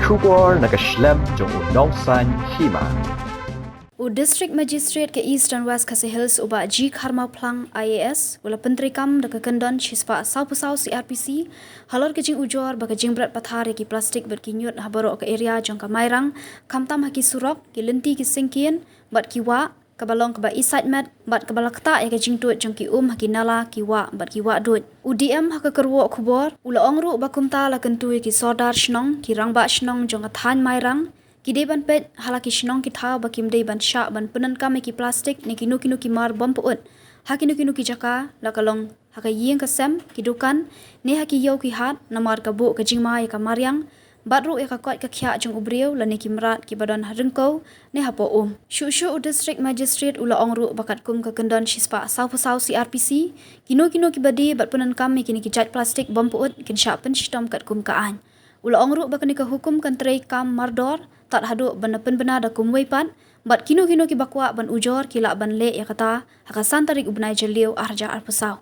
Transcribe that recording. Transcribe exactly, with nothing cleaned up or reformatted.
Khubor na ka shlem jong u nongsan hima. U District Magistrate ka Eastern West Khasi Hills u Bah G Kharmawphlang I A S u la pyntreikam da ka kyndon shispah sawphew saw C R P C halor ka jingujor ba ka jingbret pathar ïa ki plastik bad ki ñiut ha baroh ka area jong ka Mairang, khamtam ha ki surok, ki lynti ki syngkien bad ki wah, kaba long kaba isaitmet bad kaba la ktah ïa ka jingtuid jong ki um ha ki nala, ki wah bad ki wah duid. U D M ha ka kyrwoh khubor u la ong ruh ba kumta la kyntu ïa ki sordar shnong, ki rangbah shnong jong ka thaiñ Mairang, ki dei ban peit ha la ki shnong ki thaw ba kim dei ban shah ban pyndonkam ïa ki plastik ne kino kino ki mar bym pyut ha kino kino ki jaka, la ka long ha ka ïing ka sem, ki dukan ne ha ki ïew ki hat, namar ka buh ka jingma ïa ka mariang bad ruh ïa ka koit ka khiah jong u briew lane ki mrad kiba don ha ryngkew ne hapoh um. Shuh shuh u District Magistrate u la ong ruh ba katkum ka kyndon shispah sawphew saw C R P C, kino kino kiba die bad pyndonkam ïa kine ki jait plastik bym pyut kin shah pynshitom katkum ka aiñ. U la ong ruh ba kane ka hukum kan treikam mardor tad haduh ban da pynbna da kumwei pat, bad kino kino kiba kwah ban ujor ki lah ban leh ïa kata ha ka san tarik u bnai Jylliew ar hajar arphew saw.